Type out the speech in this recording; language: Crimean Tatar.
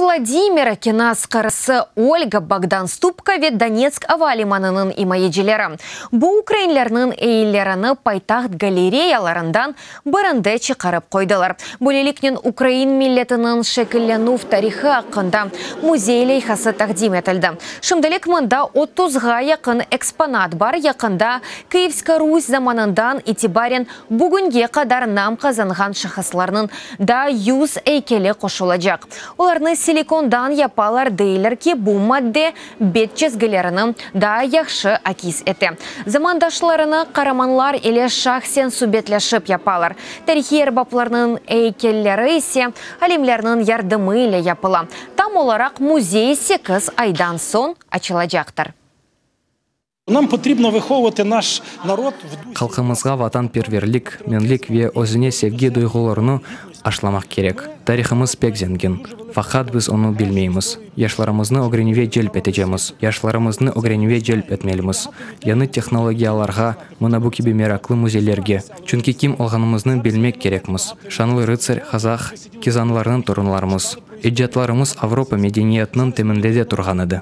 Vladimir, kenaz qarısı Olga, Bogdan Stupka ve Donetsk ava limanınıñ imayecileri. Bu ukrainlerniñ eyillerini paytaht galereyalarından birinde çıqarıp qoydılar. Böyleliknen ukrain milletiniñ şekillenüv tarihı aqqında müzey leyhası taqdim etildi. Şimdilik mında otuzğa yaqın eksponat bar, yaqında Kıyivska Rus zamanından itibaren bugünge qadar nam qazanğan şahıslarnıñ daa yüz eykeli qoşulacaq. Olarnı silikondan yapalar, deyler ki, bu madde bet çizgilerini daa yahşı akis ete. Zamandaşlarını qaramanlar ile şahsen subetleşip yapalar. Tarihiy erbaplarnıñ eykelleri ise alimlerniñ yardımı ile yapıla. Tam olaraq müzey sekiz aydan soñ açılacaqtır. Halqımızğa vatanperverlik, menlik ve özüne sevgi duyğularını aşlamaq kerek. Tarihımız pek zengin, faqat biz onı bilmeymiz. Yaşlarımıznı ögrenüve celp etecemiz. Yaşlarımıznı ögrenüve celp etmelimiz. Yañı tehnologiyalarğa, mına bu kibi meraqlı müzeylerge. Çünki kim olğanımıznı bilmek kerekmiz. Şanlı rıtsar, qazaq, kizanlarnıñ torunlarımız. Ecdatlarımız Avropa medeniyetiniñ temelinde turğan edi.